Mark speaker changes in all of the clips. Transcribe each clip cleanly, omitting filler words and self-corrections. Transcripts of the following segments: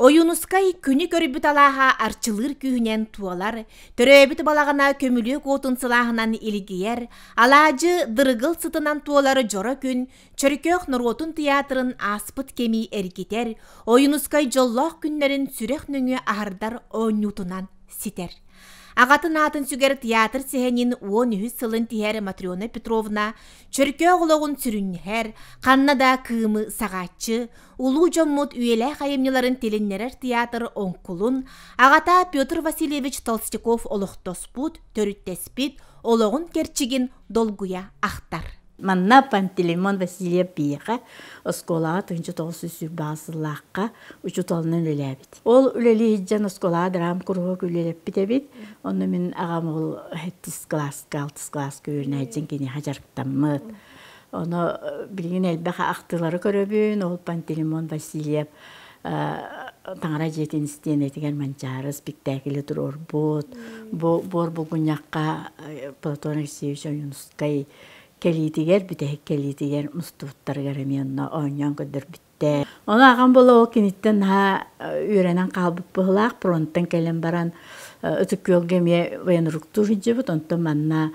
Speaker 1: Ойуунускай күнү көрбүт алааһа арчылыыр күүһүнэн туолар, төрөөбүт балаҕана көмүлүөк уотун сылааһынан илгийэр, алаадьы дырыгыл сытынан туолар дьоро күн Чөркөөх норуотун тыйаатырын ааспыт кэми эргитэр, Ойуунускай дьоллоох күннэрин сүрэх нөҥүө аһардар оонньуутунан ситэр. Аҕатын аатын сүгэр театр сэһэнин 13 сылын тиһэр Матрена Петровна Чөркөөх олоҕун сүрүннэһэр, ханна да кыымы саҕааччы, улуу дьоммут үйэлээх айымньыларын тилиннэрэр театр оҥкулун аҕата Петр Васильевич Толстяков олохтоспут, төрүттэспит олоҕун кэрчигин долгуйа ахтар.
Speaker 2: Манна Пантелеймон Васильев биһиэхэ оскуолаҕа 1928 сыллаахха учууталынан үлэлээбит. Ол үлэлии сылдьан оскуолаҕа драм куруһуок үлэлэппит эбит. Онно мин аҕам ол сэттис кылааска, алтыс кылааска үөрэнээччин киниэхэ дьарыктаммыт. Ону билигин элбэх ахтыылары көрөбүн. Ол Пантелеймон Васильев таҥара дьиэтин истиэнэтигэр Манчаары спектаклы туруорбут. Бу буор булгунньахха Платон Алексеевич Ойуунускай кэлиитигэр, бүтэһик кэлиитигэр мустубуттарыгар эмиэ онно оонньоон көрдөрбүттэр. Ону аҕам буола ол киниттэн наһаа үөрэнэн хаалбыт быһыылаах, фронтан кэлэн баран Ытык Күөлгэ эмиэ военруктуу сылдьыбыт, онтон манна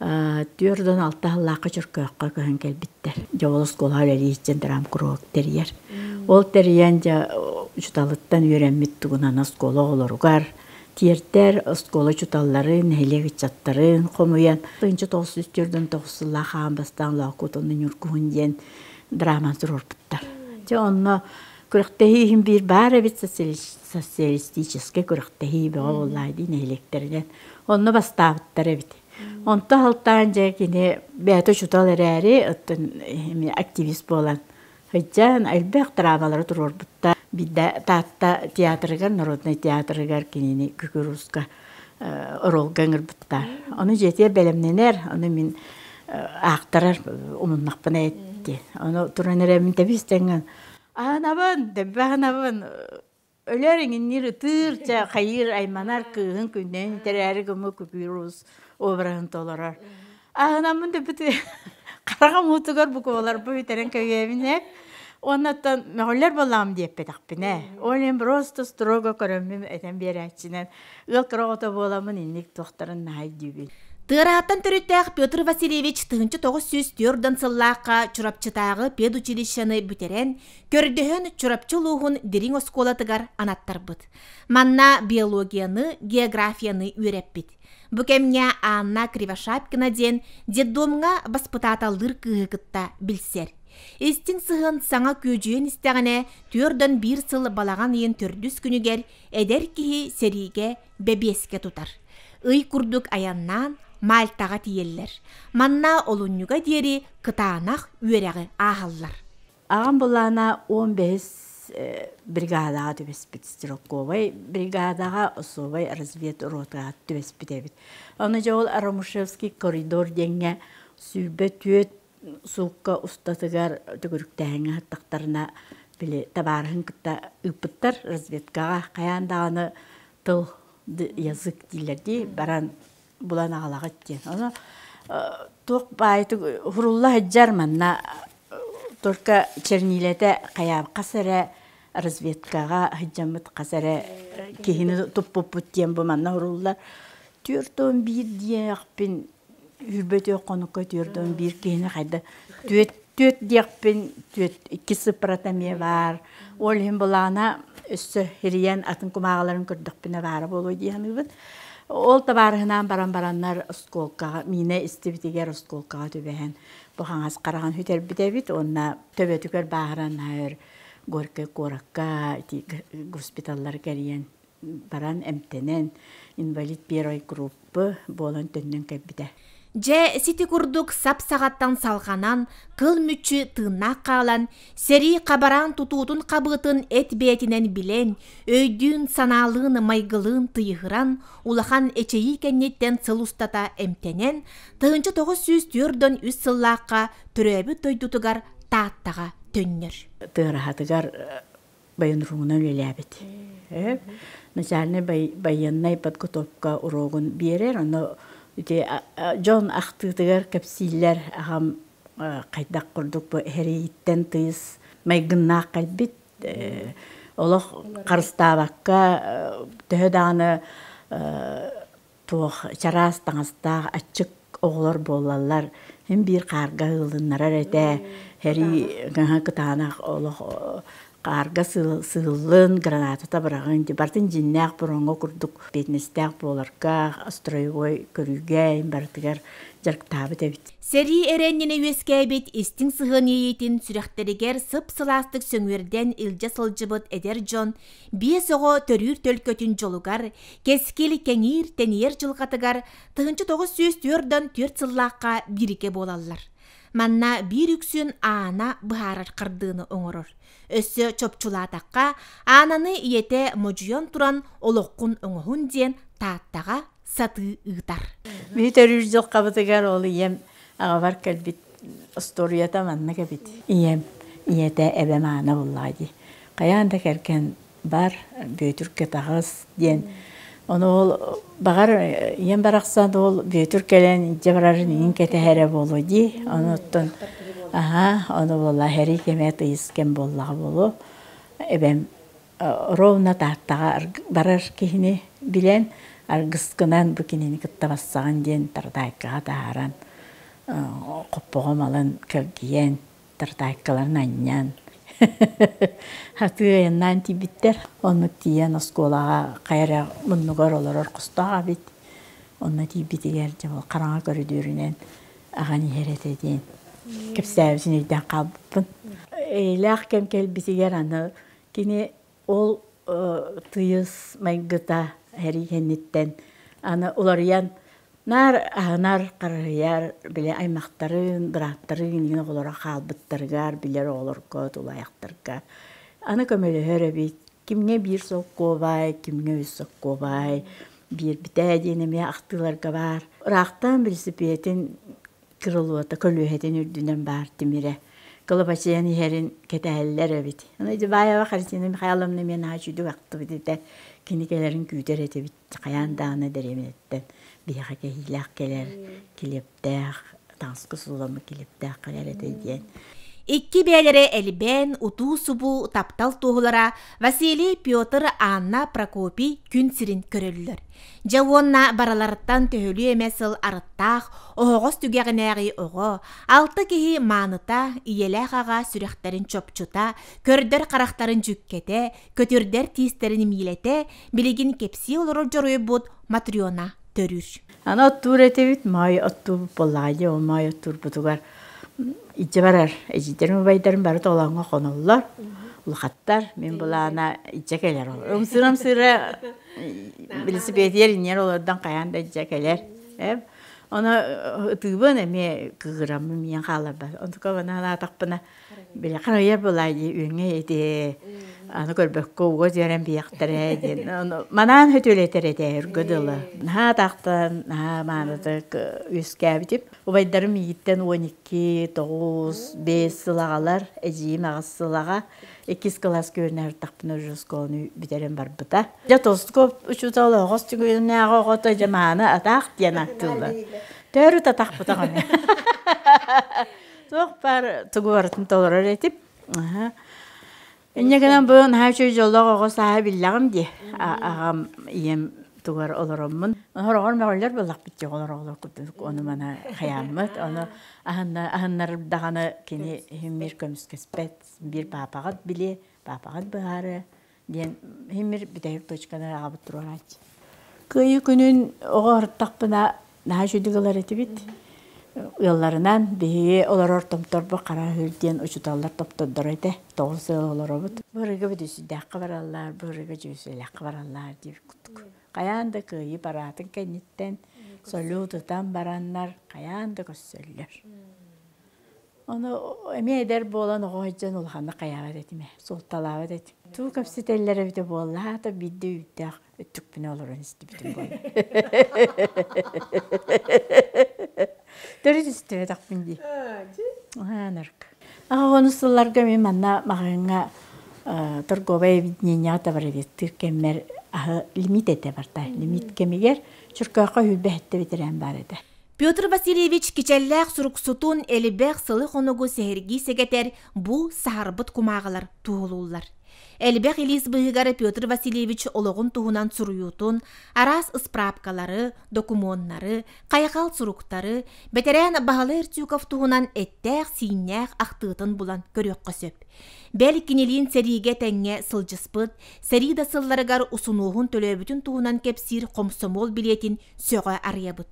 Speaker 2: 46 сыллаахха Чөркөөххө көһөн кэлбиттэр. Дьэ ол оскуолаҕа үлэлии сылдьан драмкуруһуок тэрийэр. Ол тэрийэн дьэ учууталыттан үөрэммит тугунан оскуола оҕолоругар тиэрдэр, оскуола учууталларын, нэһилиэк ыччаттарын хомуйан 1949 сыллаах аан бастаан Лоокуут уонна Ньургуһун диэн драманы туруорбуттар. Дьэ онно күрэхтэһии иһин биир баар эбит социалистическай күрэхтэһии бөҕө буоллаа дии нэһилиэктэринэн. Онно бастаабыттар эбит. Онто алтаан дьэ кини бэйэтэ учуутал эрээри, оттон эмиэ активист буолан сылдьан элбэх драмалары туруорбуттар. Биирдэ Таатта театрыгар, народнай театрыгар кинини Күкүр-Ууска оруолга ыҥырбыттар. Ону дьиэтигэр бэлэмнэнэр, ону мин аахтарар умуннахпына этти. Ону туран эрэммин тэбис тэҥҥэн аһынабын, дэббэ аһынабын, Өлөр иҥинниир ытыыр, чэ, хайыыр айманар кыыһын күннээн тэрээри гыммыт Купюрус обраһын толорор. Аһынаммын да бүт хараҕым уутугар букваларбы бүтэрэн кэбиэбин ээ. Уоннаттан мөҕүллэр буоллаҕым диэппэтэхпинэ. Ол иһин просто строго көрөммүн этэн биэрээччинэн ыал кыра оҕото буоламмын инник туохтарын наһаа өйдүүбүн.
Speaker 1: Тыараһаттан төрүттээх Петр Васильевич 1904 сыллаахха Чурапчытааҕы педучилищены бүтэрэн, көрдөһөн Чурапчы улууһун Дириҥ оскуолатыгар анаттарбыт. Манна биологияны, географияны үөрэппит. Бу кэмҥэ Анна Кривошапкина диэн детдомҥа баспытааталлыыр кыыһы кытта билсэр. Истиҥ сыһыан саҥа күөдьүйэн истэҕинэ, 41 сыл балаҕан ыйын төрдүс күнүгэр эдэр киһи сэриигэ бэбиэскэ тутар. Ый курдук айаннаан Мальтаҕа тиийэллэр. Манна олунньуга диэри кытаанах үөрэҕи ааһаллар.
Speaker 2: Аҕам былаана 15 бригадаҕа түбэспит, стрелковай бригадаҕа особай разведротаҕа түбэспит эбит. Ону дьэ ол Рамушевский коридор диэҥҥэ 24 суукка устатыгар төгүрүктээһиҥҥэ сыттахтарына били табаарыһын кытта ыыппыттар разведкаҕа хайаан даҕаны тыл язык дииллэр дии баран булан аҕалаҕыт диэн. Ону туох баайытык хурулла сылдьар манна только чернилэтэ хайаан хас эрэ разведкаҕа сылдьаммыт хас эрэ киһини туппуппут диэн бу манна хуруллар. 41 диэхпин үүрбөтүөх хонукка 41 киһини хайда түөрт түөрт диэхпин түөрт икки сыппарата эмиэ баар. Ол иһин былаана өссө хирийэн атын кумааҕыларын көрдөхпүнэ баара буолуо дии саныыбын. Ол табаарыһынаан баран бараннар оскуолкаҕа миинэ истибитигэр оскуолкаҕа түбэһэн бу хаҥас хараҕын сүтэрбит эбит уонна төбөтүгэр бааһыран өр Горькай куоракка ити госпиталлары кэрийэн баран эмтэнэн инвалид первой группы буолан төннөн кэлбитэ.
Speaker 1: Дьэ, сити курдук сап саҕаттан салҕанан, кыл мүччү тыыннаах хаалан, сэрии хабараан тутуутун хабыытын эт бэйэтинэн билэн, өйдүүн-санаалыын, майгылыын тыйыһыран, улахан эчэйии кэнниттэн сыл устата эмтэнэн, 1943 сыллаахха төрөөбүт дойдутугар Тааттаҕа төннөр.
Speaker 2: Тыараһатыгар военругунан үлэлээбит. Начальнай байыаннай подготовка уруогун биэрэр, ону ити дьон ахтыытыгар кэпсииллэр аҕам хайдах курдук бу эһэрииттэн тыйыс майгыннаах кэлбит. Олох харыстаабакка төһө даҕаны туох чараас таҥастаах аччык оҕолор буоллаллар син биир хаарга ыылыннарар этэ сэрии кытаанах олох хаарга сыыллын граната быраҕын барытын дьиннээх бороҥҥо курдук биэтинэстээх буоларга строевой көрүүгэ барытыгар дьарыктаабыт эбит.
Speaker 1: Сэрии эрэ иннинэ үөскээбит истиҥ сыһыан иэйиитин сүрэхтэригэр сып-сылаастык сөҥүөрдэн илдьэ сылдьыбыт эдэр дьон биэс оҕо төрүүр төлкөтүн дьолугар, кэскил кэҥиир тэнийэр дьылҕатыгар 1944 сыллаахха бииргэ буолаллар. Манна биир үксүн Аана быһаарар хардыыны оҥорор. Өссө чопчулаатахха, Аананы ийэтэ модьуйан туран олоххун оҥоһун диэн Тааттаҕа сатыы ыытар.
Speaker 2: Биһи төрүүр дьылҕабытыгар ол ийэм аҕабар кэлбит остуоруйата маннык эбит. Ийэм ийэтэ эбэм Аана буллаҕа дии. Хайаан да кэргэн бар, Бүөтүркэ таҕыс диэн. Ону ол баҕар ийэм барахсан ол Бүөтүр кэлэн илдьэ барарын иҥин кэтэһэрэ буолуо дии. Ону оттон аһаа, ону буолла сэрии кэмэ тыйыс кэм буоллаҕа буолуо. Эбэм ровно Тааттаҕа барар киһини билэн, аргыскынан бу кинини кытта барсаҕын диэн Тартаайкаҕа таһааран, хоппоҕо малын кэлгийэн, Тартаайкаларын анньан, сатыы айаннаан тиийбиттэр. Оннук тиийэн оскуолаҕа хайа эрэ муннугар олорор хостоох эбит. Онно тиийбитигэр дьэ ол хараҥа көрүдүөрүнэн аҕан иһэр этэ диэн кэпсээбитин өйдөөн хаалбыппын. Эйэлээх кэм кэлбитигэр аны Кини ол тыйыс майгыта сэрии кэнниттэн аны уларыйан наар аһынар, харыһыйар, били аймахтарын, бырааттарын иҥин оҕолоро хаалбыттарыгар, билэр оҕолорго, тулаайахтарга аны көмөлөһөр эбит. Кимҥэ биир солкуобай, кимҥэ үс солкуобай биэрбитэ диэн эмиэ ахтыыларга баар. Ыраахтан велосипедин крылота көлүөһэтин үрдүнэн баар тимирэ кылабачыйан иһэрин кэтэһэллэр эбит. Аны Дебаева Христина Михайловна мен наһаа үчүгдүк ахтыбыт этэ. Кини кэлэрин күүтэр этибит. Хайаан даҕаны дэриэбинэттэн биһиэхэ кэһиилээх кэлэр, килиэптээх, таҥаска сууламмыт килиэптээх кэлэр этэ диэн.
Speaker 1: Икки бэйэлэрэ элбээн, утуу-субуу таптал туоһулара Василий, Петр, Анна, Прокопий күн сирин көрөллөр. Дьэ уонна барыларыттан төһөлүү эмэ сыл арыттаах, оһоҕос түгэҕинээҕи оҕо, алта киһи мааныта, ийэлээх аҕа сүрэхтэрин чопчута, көрдөр харахтарын дьүккэтэ, көтүрдэр тиистэрин миилэтэ, билигин кэпсии олорор дьоруойбут Матрена төрүүр.
Speaker 2: Аны оттуур этибит, моой оттуубут буоллаҕа дии, ол моой оттуурбутугар илдьэ барар. Эдьиийдэрим, убайдарым бары толооҥҥо хоноллор, улахаттар. Мин былаана илдьэ кэлэр ол. Ымсыыра-ымсыыра Велосипедигэр иҥнэр олордон хайаан да илдьэ кэлэр. Ону ытыыбын эмиэ кыыһыраммын миэн хааларбат. Онтука санаатахпына били харыйар былаай дии үөҥҥэ ити аны көрбөккө уга түөрэн биэхтэрэ диэн ону манаан хөтүөлэтэр этэ өргө дылы. Наһаа атахтан наһаа маанытык үөскээбитим. Убайдарым миигиттэн 12, 9, 5 сыл аҕалар, эдьиийим аҕыс сыл аҕа. Иккис кылаас күөннэһэртэхпинэ уже оскуоланы бүтэрэн барбыта. Дьэ Толстуков учуутал оҕос түгүнээҕи оҕото дьэ мааны атаах диэн ааттыыллар. Төрүт атахпытах аны. Туох баар тугу барытын толорор этим. Инньэ гынан бу наһаа үчүгэй дьоллоох оҕо сааһа биллэҕим дии. Аҕам, ийэм тугар олороммун. Хороҕор мөҕүллэр буоллахпыт дии оҕолор оҕолор курдук ону маны хайааммыт. Ону аһыннардаҕына кини иһиммир көмүскэспэт биир паапаҕыт билиэ, паапаҕыт быһаарыа диэн иһиммир бүтэһик точканы аҕабыт туруорааччы. Кыайыы күнүн оҕо ырыттахпына наһаа үчүгэй ылар этибит. Ыалларынан биһиги олорор томторбут Хара Үһүр диэн учууталлар топтордоро этэ. 9 ыал олоробут. Бырыга бүдүсүйдээххэ бараллар, бырыга дьүүсүлээххэ бараллар диир курдук. Хайаан да кыайыы параатын кэнниттэн салют ытан бараннар хайаан да көрсөллөр. Ону эмиэ эдэр буолан оҕо сылдьан улаханнык хайаабат этим ээ, суолталаабат этим. Тугу кэпсэтэллэр эбитэ буолла, аата биирдэ үүттээх өттүкпүнэ олорон истибитим буолла. Төрүт истибэтэхпин дии. Аанарк. Аҕа сылларга мин манна маҕаһыыҥҥа торговай объединениеҕа товароведтыыр кэммэр аһы лимит этэ барта. Лимит кэмигэр Чөркөөххө сүүрбэ сэттэ ветеран баар этэ.
Speaker 1: Петр Васильевич кичэллээх суруксутун элбэх сылы-хонугу сэһэргии сэгэтэр бу саһарбыт кумааҕылар туоһулууллар. Элбэх илиис быыһыгар Петр Васильевич олоҕун туһунан суруйуутун, араас ыспыраапкалары, докумуоннары, хайҕал суруктары, бэтэрээн Баһылай Эртюков туһунан эттээх-сииннээх ахтыытын булан көрүөххэ сөп. Бэл кинилиин сэриигэ тэҥҥэ сылдьыспыт, сэрии да сылларыгар усунуоһун төлөөбүтүн туһунан кэпсиир хомсомуол билиэтин сөҕө арыйабыт.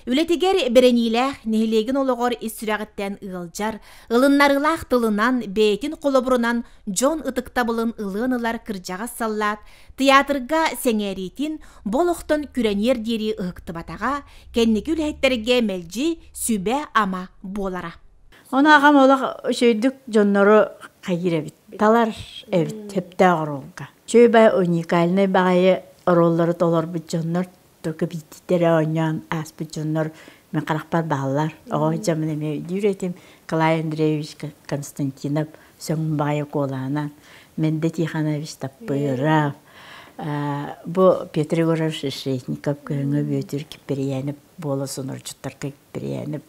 Speaker 1: Үлэтигэр бэриниилээх, нэһилиэгин олоҕор ис сүрэҕиттэн ыалдьар, ылыннарыылаах тылынан, бэйэтин холобурунан дьон ытыктабылын ылыан ылар кырдьаҕас саллаат театрга сэҥээриитин бу олохтон күрэниэр диэри ыһыктыбатаҕа, кэнники үлэһиттэргэ мэлдьи сүбэ-ама буолара.
Speaker 2: Ону аҕам олох үчүгэйдик дьоннору хайыыр эбит, талар эбит сөптөөх оруолга. Үчүгэй уникальнай баҕайы оруоллары толорбут дьоннор только биирдиктэрэ оонньоон ааспыт дьоннор мин харахпар бааллар. Оҕо дьамын эмиэ өйдүүр этим. Николай Андреевич Константинов сөҥ баҕайы куолаанан, Менде Тихонович Таппыров, бу Петр Егорович Решетников Көһөҥө Бүөтүр Киппирийээнэп буола сонорчуттарга Киппирийээнэп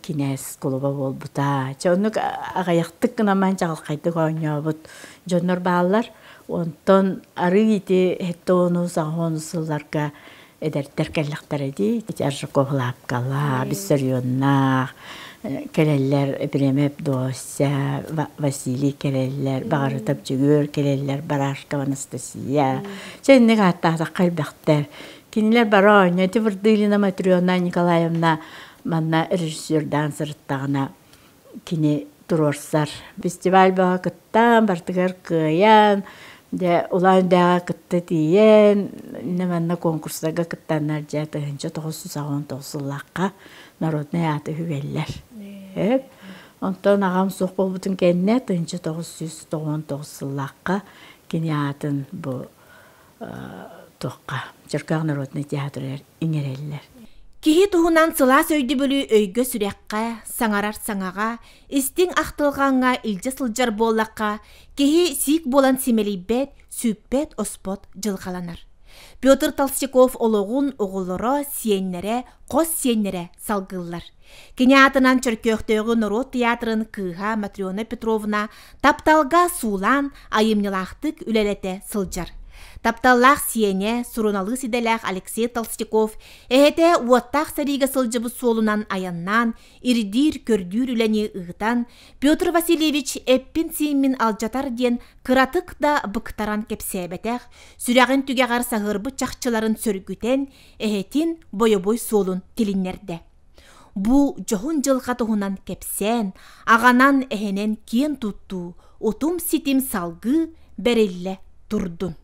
Speaker 2: кинээс кулуба буолбута. Чэ оннук аҕыйахтык гынан чаҕылхайдык оонньообут дьоннор бааллар. Онтон арыы ити сэттэ уону саҥа уону сылларга эдэрдэр кэллэхтэрэ дии. Ити Аржаков Лапкалаах, Виссарионнаах кэлэллэр, Биремэп Дося, Василий кэлэллэр, Баҕарытап Дьөгүөр кэлэллэр, Барашкова Анастасия. Чэ инник ааттаатахха элбэхтэр. Кинилэр бары оонньоо ити Вырдылина Матрена Николаевна манна режиссердаан сырыттаҕына кини туруорсар. Фестиваль бөҕө кыттан, барытыгар кыайан, дьэ Улан-Удэҕэ кытта тиийэн, иннэ манна конкурстарга кыттаннар дьэ 1989 сыллаахха народнай ааты үгэллэр. Өп. Онтон аҕам суох буолбутун кэннэ 1999 сыллаахха кини аатын бу туохха Чөркөөх народнай театрыгар иҥэрэллэр.
Speaker 1: Киһи туһунан сылаас өйдөбүлү өйгө-сүрэххэ, саҥарар саҥаҕа, истиҥ ахтылҕаҥҥа илдьэ сылдьар буоллахха, киһи сиик буолан симэлийбэт, сүппэт-оспот дьылҕаланар. Петр Толстяков олоҕун оҕолоро, сиэннэрэ, хос сиэннэрэ салгыыллар. Кини аатынан Чөркөөхтөөҕү норуот театрын кыыһа Матрена Петровна тапталга суулаан айымньылаахтык үлэлэтэ сылдьар. Тапталлаах сиэнэ, суруналыыс идэлээх Алексей Толстяков эһэтэ уоттаах сэриигэ сылдьыбыт суолунан айаннаан, ирдиир, көрдүүр үлэни ыытан, Петр Васильевич эппин-сииммин алдьатар диэн кыратык да быктаран кэпсээбэтэх, сүрэҕин түгэҕэр саһыарбыт чахчыларын сөргүтэн, эһэтин бойобуой суолун тилиннэрдэ. Бу дьоһун дьылҕа туһунан кэпсээн, аҕанан эһэнэн киэн туттуу, утум-ситим салгыы бэриллэ турдун.